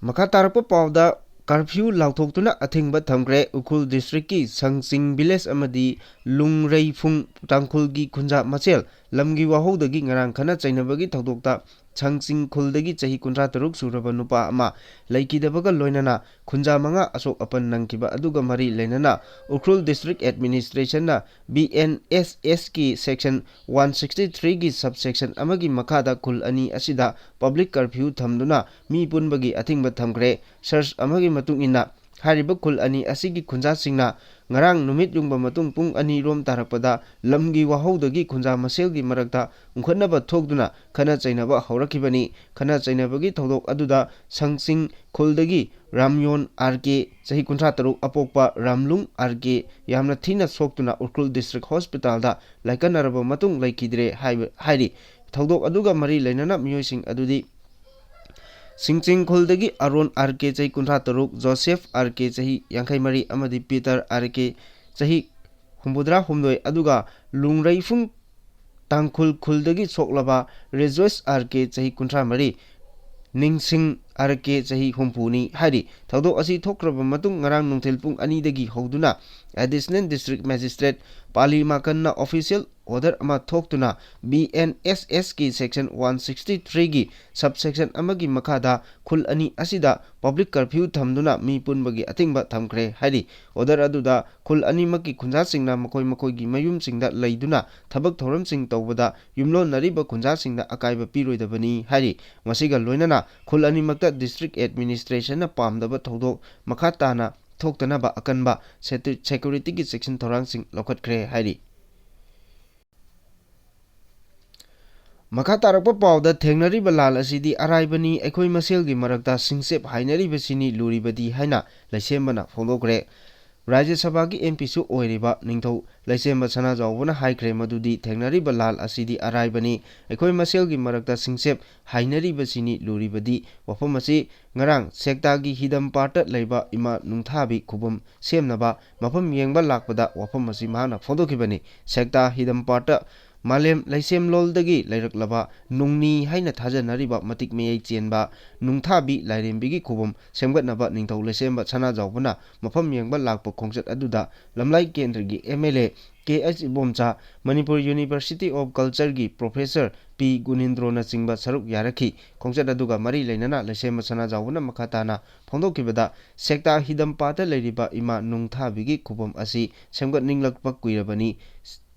ꯃꯈꯥ ꯇꯥꯔꯛꯄ ꯄꯥꯎꯗ, ꯀꯔꯐ꯭ꯌꯨ ꯂꯥꯎꯊꯣꯛꯇꯨꯅ ꯑꯊꯤꯡꯕ ꯊꯝꯈ꯭ꯔꯦ꯫ ꯎꯈ꯭ꯔꯨꯜ ꯗꯤꯁꯇ꯭ꯔꯤꯛꯀꯤ ꯁꯪꯆꯤꯡ ꯚꯤꯂꯦꯖ ꯑꯃꯗꯤ ꯂꯨꯡꯔꯩꯐꯨꯡ ꯇꯥꯡꯈꯨꯜꯒꯤ ꯈꯨꯟꯖꯥ ꯃꯁꯦꯜ ꯂꯝꯒꯤ ꯋꯥꯍꯧꯗꯒꯤ ꯉꯔꯥꯡ ꯈꯠꯅ ꯆꯩꯅꯕꯒꯤ ꯊꯧꯗꯣꯛꯇ ꯁꯪꯆꯤꯡ ꯈꯨꯜꯗꯒꯤ ꯆꯍꯤ ꯀꯨꯟꯊ꯭ꯔꯥ ꯇꯔꯨꯛ ꯁꯨꯔꯕ ꯅꯨꯄꯥ ꯑꯃ ꯂꯩꯈꯤꯗꯕꯒ ꯂꯣꯏꯅꯅ ꯈꯨꯟꯖꯥ ꯃꯉꯥ ꯑꯁꯣꯛ ꯑꯄꯟ ꯅꯪꯈꯤꯕ ꯑꯗꯨꯒ ꯃꯔꯤ ꯂꯩꯅꯅ ꯎꯈ꯭ꯔꯨꯜ ꯗꯤꯁꯇ꯭ꯔꯤꯛ ꯑꯦꯗꯃꯤꯅꯤꯁꯇ꯭ꯔꯦꯁꯟꯅ ꯕꯤ ꯑꯦꯟ ꯑꯦꯁ ꯑꯦꯁꯀꯤ ꯁꯦꯛꯁꯟ ꯋꯥꯟ ꯁꯤꯛꯁꯇꯤ ꯊ꯭ꯔꯤꯒꯤ ꯁꯕ ꯁꯦꯛꯁꯟ ꯑꯃꯒꯤ ꯃꯈꯥꯗ ꯈꯨꯜ ꯑꯅꯤ ꯑꯁꯤꯗ ꯄꯕ꯭ꯂꯤꯛ ꯀꯔꯐ꯭ꯌꯨ ꯊꯝꯗꯨꯅ ꯃꯤ ꯄꯨꯟꯕꯒꯤ ꯑꯊꯤꯡꯕ ꯊꯝꯈ꯭ꯔꯦ꯫ ꯁꯔꯆ ꯑꯃꯒꯤ ꯃꯇꯨꯡ ꯏꯟꯅ ꯍꯥꯏꯔꯤꯕ ꯈꯨꯜ ꯑꯅꯤ ꯑꯁꯤꯒꯤ ꯈꯨꯟꯖꯥꯁꯤꯡꯅ ꯉꯔꯥꯡ ꯅꯨꯃꯤꯠ ꯌꯨꯡꯕ ꯃꯇꯨꯡ ꯄꯨꯡ ꯑꯅꯤ ꯔꯣꯝ ꯇꯥꯔꯛꯄꯗ ꯂꯝꯒꯤ ꯋꯥꯍꯧꯗꯒꯤ ꯈꯨꯟꯖꯥ ꯃꯁꯦꯜꯒꯤ ꯃꯔꯛꯇ ꯎꯪꯈꯠꯅꯕ ꯊꯣꯛꯇꯨꯅ ꯈꯠꯅ ꯆꯩꯅꯕ ꯍꯧꯔꯛꯈꯤꯕꯅꯤ꯫ ꯈꯠꯅ ꯆꯩꯅꯕꯒꯤ ꯊꯧꯗꯣꯛ ꯑꯗꯨꯗ ꯁꯪꯆꯤꯡ ꯈꯨꯜꯗꯒꯤ ꯔꯥꯝꯌꯣꯟ ꯑꯥꯔ ꯀꯦ, ꯆꯍꯤ ꯀꯨꯟꯊ꯭ꯔꯥ ꯇꯔꯨꯛ, ꯑꯄꯣꯛꯄ ꯔꯥꯝꯂꯨꯡ ꯑꯥꯔ ꯀꯦ, ꯌꯥꯝꯅ ꯊꯤꯅ ꯁꯣꯛꯇꯨꯅ ꯎꯈ꯭ꯔꯨꯜ ꯗꯤꯁꯇ꯭ꯔꯤꯛ ꯍꯣꯁꯄꯤꯇꯥꯜꯗ ꯂꯥꯏꯀꯠꯅꯔꯕ ꯃꯇꯨꯡ ꯂꯩꯈꯤꯗ꯭ꯔꯦ ꯍꯥꯏꯕ, ꯍꯥꯏꯔꯤ꯫ ꯊꯧꯗꯣꯛ ꯑꯗꯨꯒ ꯃꯔꯤ ꯂꯩꯅꯅ ꯃꯤꯑꯣꯏꯁꯤꯡ ꯑꯗꯨꯗꯤ ꯁꯤꯡꯆꯤꯡ ꯈꯨꯜꯗꯒꯤ ꯑꯔꯣꯟ ꯑꯥꯔ ꯀꯦ, ꯆꯍꯤ ꯀꯨꯟꯊ꯭ꯔꯥ ꯇꯔꯨꯛ, ꯖꯣꯁꯦꯐ ꯑꯥꯔ ꯀꯦ, ꯆꯍꯤ ꯌꯥꯡꯈꯩ ꯃꯔꯤ, ꯑꯃꯗꯤ ꯄꯤꯇꯔ ꯑꯥꯔ ꯀꯦ, ꯆꯍꯤ ꯍꯨꯝꯐꯨꯇꯔꯥ ꯍꯨꯝꯗꯣꯏ, ꯑꯗꯨꯒ ꯂꯨꯡꯔꯩꯐꯨꯡ ꯇꯥꯡꯈꯨꯜ ꯈꯨꯜꯗꯒꯤ ꯁꯣꯛꯂꯕ ꯔꯦꯖꯣꯏꯁ ꯑꯥꯔ ꯀꯦ, ꯆꯍꯤ ꯀꯨꯟꯊ꯭ꯔꯥ ꯃꯔꯤ, ꯅꯤꯡꯁꯤꯡ ꯑꯥꯔ ꯀꯦ, ꯆꯍꯤ ꯍꯨꯝꯐꯨꯅꯤ ꯍꯥꯏꯔꯤ꯫ ꯊꯧꯗꯣꯛ ꯑꯁꯤ ꯊꯣꯛꯈ꯭ꯔꯕ ꯃꯇꯨꯡ ꯉꯔꯥꯡ ꯅꯨꯡꯊꯤꯜ ꯄꯨꯡ ꯑꯅꯤꯗꯒꯤ ꯍꯧꯗꯨꯅ ꯑꯦꯗꯤꯁꯅꯦꯜ ꯗꯤꯁꯇ꯭ꯔꯤꯛ ꯃꯦꯖꯤꯁꯇ꯭ꯔꯦꯠ ꯄꯥꯂꯤ ꯃꯥꯀꯟꯅ ꯑꯣꯐꯤꯁꯤꯌꯦꯜ ꯑꯣꯔꯗꯔ ꯑꯃ ꯊꯣꯛꯇꯨꯅ ꯕꯤ ꯑꯦꯟ ꯑꯦꯁ ꯑꯦꯁꯀꯤ ꯁꯦꯛꯁꯟ ꯋꯥꯟ ꯁꯤꯛꯁꯇꯤ ꯊ꯭ꯔꯤꯒꯤ ꯁꯕ ꯁꯦꯛꯁꯟ ꯑꯃꯒꯤ ꯃꯈꯥꯗ ꯈꯨꯜ ꯑꯅꯤ ꯑꯁꯤꯗ ꯄꯕ꯭ꯂꯤꯛ ꯀꯔꯐ꯭ꯌꯨ ꯊꯝꯗꯨꯅ ꯃꯤ ꯄꯨꯟꯕꯒꯤ ꯑꯊꯤꯡꯕ ꯊꯝꯈ꯭ꯔꯦ ꯍꯥꯏꯔꯤ꯫ ꯑꯣꯔꯗꯔ ꯑꯗꯨꯗ ꯈꯨꯜ ꯑꯅꯤꯃꯛꯀꯤ ꯈꯨꯟꯖꯥꯁꯤꯡꯅ ꯃꯈꯣꯏ ꯃꯈꯣꯏꯒꯤ ꯃꯌꯨꯝꯁꯤꯡꯗ ꯂꯩꯗꯨꯅ ꯊꯕꯛ ꯊꯧꯔꯝꯁꯤꯡ ꯇꯧꯕꯗ ꯌꯨꯝꯂꯣꯟꯅꯔꯤꯕ ꯈꯨꯟꯖꯥꯁꯤꯡꯗ ꯑꯀꯥꯏꯕ ꯄꯤꯔꯣꯏꯗꯕꯅꯤ ꯍꯥꯏꯔꯤ꯫ ꯃꯁꯤꯒ ꯂꯣꯏꯅꯅ ꯈꯨꯜ ꯑꯅꯤꯃꯛꯇ ꯗꯤꯁꯇ꯭ꯔꯤꯛ ꯑꯦꯗꯃꯤꯅꯤꯁꯇ꯭ꯔꯦꯁꯟꯅ ꯄꯥꯝꯗꯕ ꯊꯧꯗꯣꯛ ꯃꯈꯥ ꯇꯥꯅ ꯊꯣꯛꯇꯅꯕ ꯑꯀꯟꯕ ꯁꯦꯇꯨ-, ꯁꯦꯀ꯭ꯌꯨꯔꯤꯇꯤꯒꯤ ꯆꯦꯛꯁꯤꯟ ꯊꯧꯔꯥꯡꯁꯤꯡ ꯂꯧꯈꯠꯈ꯭ꯔꯦ ꯍꯥꯏꯔꯤ꯫ ꯃꯈꯥ ꯇꯥꯔꯛꯄ ꯄꯥꯎꯗ ꯊꯦꯡꯅꯔꯤꯕ ꯂꯥꯜ ꯑꯁꯤꯗꯤ ꯑꯔꯥꯏꯕꯅꯤ, ꯑꯩꯈꯣꯏ ꯃꯁꯦꯜꯒꯤ ꯃꯔꯛꯇ ꯁꯤꯡꯆꯦꯞ ꯍꯥꯏꯅꯔꯤꯕꯁꯤꯅꯤ ꯂꯨꯔꯤꯕꯗꯤ ꯍꯥꯏꯅ ꯂꯩꯁꯦꯝꯕꯅ ꯐꯣꯡꯗꯣꯛꯈ꯭ꯔꯦ꯫ ꯔꯥꯖ꯭ꯌ ꯁꯚꯥꯒꯤ ꯑꯦꯝ ꯄꯤꯁꯨ ꯑꯣꯏꯔꯤꯕ ꯅꯤꯡꯊꯧ ꯂꯩꯁꯦꯝꯕ ꯁꯅꯥꯖꯥꯎꯕꯅ ꯍꯥꯏꯈ꯭ꯔꯦ ꯃꯗꯨꯗꯤ ꯊꯦꯡꯅꯔꯤꯕ ꯂꯥꯜ ꯑꯁꯤꯗꯤ ꯑꯔꯥꯏꯕꯅꯤ, ꯑꯩꯈꯣꯏ ꯃꯁꯦꯜꯒꯤ ꯃꯔꯛꯇ ꯁꯤꯡꯆꯦꯞ ꯍꯥꯏꯅꯔꯤꯕꯁꯤꯅꯤ ꯂꯨꯔꯤꯕꯗꯤ꯫ ꯋꯥꯐꯝ ꯑꯁꯤ ꯉꯔꯥꯡ ꯁꯦꯛꯇꯥꯒꯤ ꯍꯤꯗꯝ ꯄꯥꯔꯠꯇ ꯂꯩꯕ ꯏꯃꯥ ꯅꯨꯡꯊꯥꯕꯤ ꯈꯨꯕꯝ ꯁꯦꯝꯅꯕ ꯃꯐꯝ ꯌꯦꯡꯕ ꯂꯥꯛꯄꯗ ꯋꯥꯐꯝ ꯑꯁꯤ ꯃꯍꯥꯛꯅ ꯐꯣꯡꯗꯣꯛꯈꯤꯕꯅꯤ꯫ ꯁꯦꯛꯇꯥ ꯍꯤꯗꯝ ꯄꯥꯔꯠꯇ ꯃꯥꯂꯦꯝ ꯂꯩꯁꯦꯝꯂꯣꯜꯗꯒꯤ ꯂꯩꯔꯛꯂꯕ ꯅꯨꯡꯅꯤ ꯍꯥꯏꯅ ꯊꯥꯖꯅꯔꯤꯕ ꯃꯇꯤꯛ ꯃꯌꯥꯏ ꯆꯦꯟꯕ ꯅꯨꯡꯊꯥꯕꯤ ꯂꯥꯏꯔꯦꯝꯕꯤꯒꯤ ꯈꯨꯕꯝ ꯁꯦꯝꯒꯠꯅꯕ ꯅꯤꯡꯊꯧ ꯂꯩꯁꯦꯝꯕ ꯁꯅꯥꯖꯥꯎꯕꯅ ꯃꯐꯝ ꯌꯦꯡꯕ ꯂꯥꯛꯄ ꯈꯣꯡꯆꯠ ꯑꯗꯨꯗ ꯂꯝꯂꯥꯏ ꯀꯦꯟꯗ꯭ꯔꯒꯤ M L A K H Ibomcha, Manipur university of ꯀꯜꯆꯔꯒꯤ ꯄ꯭ꯔꯣꯐꯦꯁꯔ ꯄꯤ ꯒꯨꯅꯤꯟꯗ꯭ꯔꯣꯅꯆꯤꯡꯕ ꯁꯔꯨꯛ ꯌꯥꯔꯛꯈꯤ꯫ ꯈꯣꯡꯆꯠ ꯑꯗꯨꯒ ꯃꯔꯤ ꯂꯩꯅꯅ ꯂꯩꯁꯦꯝꯕ ꯁꯅꯥꯖꯥꯎꯕꯅ ꯃꯈꯥ ꯇꯥꯅ ꯐꯣꯡꯗꯣꯛꯈꯤꯕꯗ, ꯁꯦꯛꯇꯥ ꯍꯤꯗꯝ ꯄꯥꯠꯇ ꯂꯩꯔꯤꯕ ꯏꯃꯥ ꯅꯨꯡꯊꯥꯕꯤꯒꯤ ꯈꯨꯕꯝ ꯑꯁꯤ ꯁꯦꯝꯒꯠꯅꯤꯡꯂꯛꯄ ꯀꯨꯏꯔꯕꯅꯤ꯫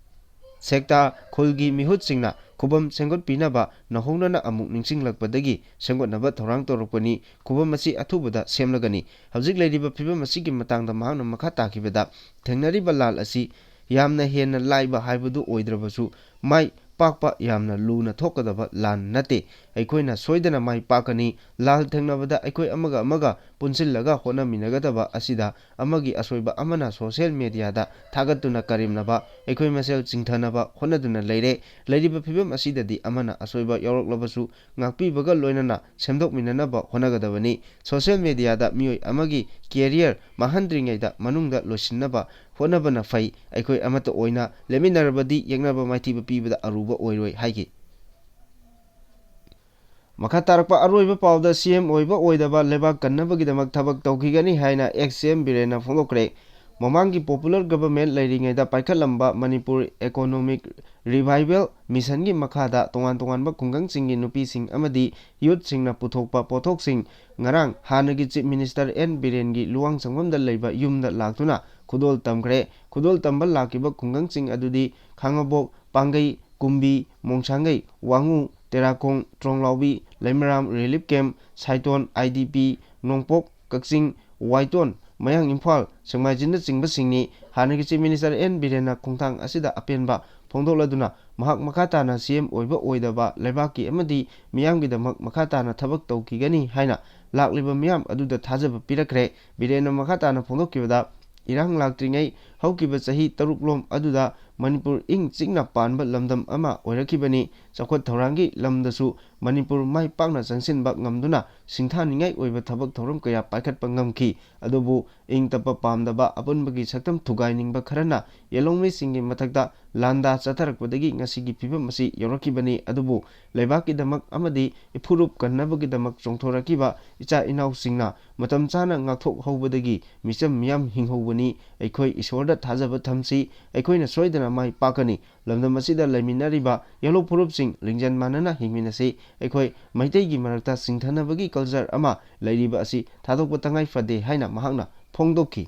ꯁꯦꯛꯇꯥ ꯈꯨꯜꯒꯤ ꯃꯤꯍꯨꯠꯁꯤꯡꯅ ꯈꯨꯕꯝ ꯁꯦꯝꯒꯠꯄꯤꯅꯕ ꯅꯧꯍꯧꯅꯅ ꯑꯃꯨꯛ ꯅꯤꯡꯁꯤꯡꯂꯛꯄꯗꯒꯤ ꯁꯦꯝꯒꯠꯅꯕ ꯊꯧꯔꯥꯡ ꯇꯧꯔꯛꯄꯅꯤ꯫ ꯈꯨꯕꯝ ꯑꯁꯤ ꯑꯊꯨꯕꯗ ꯁꯦꯝꯂꯒꯅꯤ꯫ ꯍꯧꯖꯤꯛ ꯂꯩꯔꯤꯕ ꯐꯤꯕꯝ ꯑꯁꯤꯒꯤ ꯃꯇꯥꯡꯗ ꯃꯍꯥꯛꯅ ꯃꯈꯥ ꯇꯥꯈꯤꯕꯗ, ꯊꯦꯡꯅꯔꯤꯕ ꯂꯥꯟ ꯑꯁꯤ ꯌꯥꯝꯅ ꯍꯦꯟꯅ ꯂꯥꯏꯕ ꯍꯥꯏꯕꯗꯨ ꯑꯣꯏꯗ꯭ꯔꯕꯁꯨ, ꯃꯥꯏ ꯄꯥꯛꯄ ꯌꯥꯝꯅ ꯂꯨꯅ ꯊꯣꯛꯀꯗꯕ ꯂꯥꯟ ꯅꯠꯇꯦ꯫ ꯑꯩꯈꯣꯏꯅ ꯁꯣꯏꯗꯅ ꯃꯥꯏ ꯄꯥꯛꯀꯅꯤ꯫ ꯂꯥꯟ ꯊꯦꯡꯅꯕꯗ ꯑꯩꯈꯣꯏ ꯑꯃꯒ ꯑꯃꯒ ꯄꯨꯟꯁꯤꯜꯂꯒ ꯍꯣꯠꯅꯃꯤꯟꯅꯒꯗꯕ ꯑꯁꯤꯗ ꯑꯃꯒꯤ ꯑꯁꯣꯏꯕ ꯑꯃꯅ ꯁꯣꯁꯤꯌꯦꯜ ꯃꯦꯗꯤꯌꯥꯗ ꯊꯥꯒꯠꯇꯨꯅ ꯀꯔꯦꯝꯅꯕ, ꯑꯩꯈꯣꯏ ꯃꯁꯦꯜ ꯆꯤꯡꯊꯅꯕ ꯍꯣꯠꯅꯗꯨꯅ ꯂꯩꯔꯦ꯫ ꯂꯩꯔꯤꯕ ꯐꯤꯕꯝ ꯑꯁꯤꯗꯗꯤ ꯑꯃꯅ ꯑꯁꯣꯏꯕ ꯌꯥꯎꯔꯛꯂꯕꯁꯨ ꯉꯥꯛꯄꯤꯕꯒ ꯂꯣꯏꯅꯅ ꯁꯦꯝꯗꯣꯛꯃꯤꯟꯅꯅꯕ ꯍꯣꯠꯅꯒꯗꯕꯅꯤ꯫ ꯁꯣꯁꯤꯌꯦꯜ ꯃꯦꯗꯤꯌꯥꯗ ꯃꯤꯑꯣꯏ ꯑꯃꯒꯤ ꯀꯦꯔꯤꯌꯔ ꯃꯥꯡꯍꯟꯗ꯭ꯔꯤꯉꯩꯗ ꯃꯅꯨꯡꯗ ꯂꯣꯏꯁꯤꯟꯅꯕ ꯍꯣꯠꯅꯕꯅ ꯐꯩ꯫ ꯑꯩꯈꯣꯏ ꯑꯃꯠꯇ ꯑꯣꯏꯅ ꯂꯦꯞꯃꯤꯟꯅꯔꯕꯗꯤ ꯌꯦꯛꯅꯕ ꯃꯥꯏꯊꯤꯕ ꯄꯤꯕꯗ ꯑꯔꯨꯕ ꯑꯣꯏꯔꯣꯏ ꯍꯥꯏꯈꯤ꯫ ꯃꯈꯥ ꯇꯥꯔꯛꯄ ꯑꯔꯣꯏꯕ ꯄꯥꯎꯗ ꯁꯤ ꯑꯦꯝ ꯑꯣꯏꯕ ꯑꯣꯏꯗꯕ ꯂꯩꯕꯥꯛ ꯀꯟꯅꯕꯒꯤꯗꯃꯛ ꯊꯕꯛ ꯇꯧꯈꯤꯒꯅꯤ ꯍꯥꯏꯅ ꯑꯦꯛꯁ ꯁꯤ ꯑꯦꯝ ꯕꯤꯔꯦꯟꯅ ꯐꯣꯡꯗꯣꯛꯈ꯭ꯔꯦ꯫ ꯃꯃꯥꯡꯒꯤ ꯄꯣꯄꯨꯂꯔ ꯒꯚꯔꯟꯃꯦꯟꯠ ꯂꯩꯔꯤꯉꯩꯗ ꯄꯥꯏꯈꯠꯂꯝꯕ ꯃꯅꯤꯄꯨꯔ ꯏꯀꯣꯅꯣꯃꯤꯛ ꯔꯤꯚꯥꯏꯚꯦꯜ ꯃꯤꯁꯟꯒꯤ ꯃꯈꯥꯗ ꯇꯣꯉꯥꯟ ꯇꯣꯉꯥꯟꯕ ꯈꯨꯡꯒꯪꯁꯤꯡꯒꯤ ꯅꯨꯄꯤꯁꯤꯡ ꯑꯃꯗꯤ ꯌꯨꯠꯁꯤꯡꯅ ꯄꯨꯊꯣꯛꯄ ꯄꯣꯠꯊꯣꯛꯁꯤꯡ ꯉꯔꯥꯡ ꯍꯥꯟꯅꯒꯤ ꯆꯤꯐ ꯃꯤꯅꯤꯁꯇꯔ ꯑꯦꯟ ꯕꯤꯔꯦꯟꯒꯤ ꯂꯨꯋꯥꯡꯁꯪꯕꯝꯗ ꯂꯩꯕ ꯌꯨꯝꯗ ꯂꯥꯛꯇꯨꯅ ꯈꯨꯗꯣꯜ ꯇꯝꯈ꯭ꯔꯦ꯫ ꯈꯨꯗꯣꯜ ꯇꯝꯕ ꯂꯥꯛꯈꯤꯕ ꯈꯨꯡꯒꯪꯁꯤꯡ ꯑꯗꯨꯗꯤ ꯈꯥꯉꯕꯣꯛ, ꯄꯥꯡꯒꯩ, ꯀꯨꯝꯕꯤ, ꯃꯣꯡꯁꯥꯡꯒꯩ, ꯋꯥꯉꯨ, ꯇꯦꯔꯥꯈꯣꯡ, ꯇ꯭ꯔꯣꯡꯂꯥꯎꯕꯤ, ꯂꯩꯃꯔꯥꯝ ꯔꯤꯂꯤꯐ ꯀꯦꯝꯞ, ꯁꯥꯏꯇꯣꯟ, ꯑꯥꯏ ꯗꯤ ꯄꯤ, ꯅꯣꯡꯄꯣꯛ, ꯀꯛꯆꯤꯡ, ꯋꯥꯏꯇꯣꯟ, ꯃꯌꯥꯡ ꯏꯝꯐꯥꯜ, ꯁꯦꯛꯃꯥꯏꯖꯤꯟꯅꯆꯤꯡꯕꯁꯤꯡꯅꯤ꯫ ꯍꯥꯟꯅꯒꯤ ꯆꯤꯐ ꯃꯤꯅꯤꯁꯇꯔ ꯑꯦꯟ ꯕꯤꯔꯦꯟꯅ ꯈꯣꯡꯊꯥꯡ ꯑꯁꯤꯗ ꯑꯄꯦꯟꯕ ꯐꯣꯡꯗꯣꯛꯂꯗꯨꯅ ꯃꯍꯥꯛ ꯃꯈꯥ ꯇꯥꯅ ꯁꯤ ꯑꯦꯝ ꯑꯣꯏꯕ ꯑꯣꯏꯗꯕ ꯂꯩꯕꯥꯛꯀꯤ ꯑꯃꯗꯤ ꯃꯤꯌꯥꯝꯒꯤꯗꯃꯛ ꯃꯈꯥ ꯇꯥꯅ ꯊꯕꯛ ꯇꯧꯈꯤꯒꯅꯤ ꯍꯥꯏꯅ ꯂꯥꯛꯂꯤꯕ ꯃꯤꯌꯥꯝ ꯑꯗꯨꯗ ꯊꯥꯖꯕ ꯄꯤꯔꯛꯈ꯭ꯔꯦ꯫ ꯕꯤꯔꯦꯟꯅ ꯃꯈꯥ ꯇꯥꯅ ꯐꯣꯡꯗꯣꯛꯈꯤꯕꯗ, ꯏꯔꯥꯡ ꯂꯥꯛꯇ꯭ꯔꯤꯉꯩ ꯍꯧꯈꯤꯕ ꯆꯍꯤ ꯇꯔꯨꯛꯂꯣꯝ ꯑꯗꯨꯗ ꯃꯅꯤꯄꯨꯔ ꯏꯪ ꯆꯤꯛꯅ ꯄꯥꯟꯕ ꯂꯝꯗꯝ ꯑꯃ ꯑꯣꯏꯔꯛꯈꯤꯕꯅꯤ꯫ ꯆꯥꯎꯈꯠ ꯊꯧꯔꯥꯡꯒꯤ ꯂꯝꯗꯁꯨ ꯃꯅꯤꯄꯨꯔ ꯃꯥꯏ ꯄꯥꯛꯅ ꯆꯪꯁꯤꯟꯕ ꯉꯝꯗꯨꯅ ꯁꯤꯡꯊꯥꯅꯤꯡꯉꯥꯏ ꯑꯣꯏꯕ ꯊꯕꯛ ꯊꯧꯔꯝ ꯀꯌꯥ ꯄꯥꯏꯈꯠꯄ ꯉꯝꯈꯤ꯫ ꯑꯗꯨꯕꯨ ꯏꯪ ꯇꯞꯄ ꯄꯥꯝꯗꯕ ꯑꯄꯨꯟꯕꯒꯤ ꯁꯛꯇꯝ ꯊꯨꯒꯥꯏꯅꯤꯡꯕ ꯈꯔꯅ ꯌꯦꯜꯍꯧꯃꯤꯁꯤꯡꯒꯤ ꯃꯊꯛꯇ ꯂꯥꯟꯗꯥ ꯆꯠꯊꯔꯛꯄꯗꯒꯤ ꯉꯁꯤꯒꯤ ꯐꯤꯕꯝ ꯑꯁꯤ ꯌꯧꯔꯛꯈꯤꯕꯅꯤ꯫ ꯑꯗꯨꯕꯨ ꯂꯩꯕꯥꯛꯀꯤꯗꯃꯛ ꯑꯃꯗꯤ ꯏꯐꯨꯔꯨꯞ ꯀꯟꯅꯕꯒꯤꯗꯃꯛ ꯆꯣꯡꯊꯣꯔꯛꯈꯤꯕ ꯏꯆꯥ ꯏꯅꯥꯎꯁꯤꯡꯅ ꯃꯇꯝ ꯆꯥꯅ ꯉꯥꯛꯊꯣꯛꯍꯧꯕꯗꯒꯤ ꯃꯤꯆꯝ ꯃꯤꯌꯥꯝ ꯍꯤꯡꯍꯧꯕꯅꯤ꯫ ꯑꯩꯈꯣꯏ ꯏꯁꯣꯔꯗ ꯊꯥꯖꯕ ꯊꯝꯁꯤ꯫ ꯑꯩꯈꯣꯏꯅ ꯁꯣꯏꯗꯅ ꯃꯥꯏ ꯄꯥꯛꯀꯅꯤ꯫ ꯂꯝꯗꯝ ꯑꯁꯤꯗ ꯂꯩꯃꯤꯟꯅꯔꯤꯕ ꯌꯦꯜꯍꯧ ꯐꯨꯔꯨꯞꯁꯤꯡ ꯂꯤꯡꯖꯦꯜ ꯃꯥꯟꯅꯅ ꯍꯤꯡꯃꯤꯟꯅꯁꯤ꯫ ꯑꯩꯈꯣꯏ ꯃꯩꯇꯩꯒꯤ ꯃꯔꯛꯇ ꯁꯤꯡꯊꯅꯕꯒꯤ ꯀꯜꯆꯔ ꯑꯃ ꯂꯩꯔꯤꯕ ꯑꯁꯤ ꯊꯥꯗꯣꯛꯄ ꯇꯉꯥꯏ ꯐꯗꯦ ꯍꯥꯏꯅ ꯃꯍꯥꯛꯅ ꯐꯣꯡꯗꯣꯛꯈꯤ꯫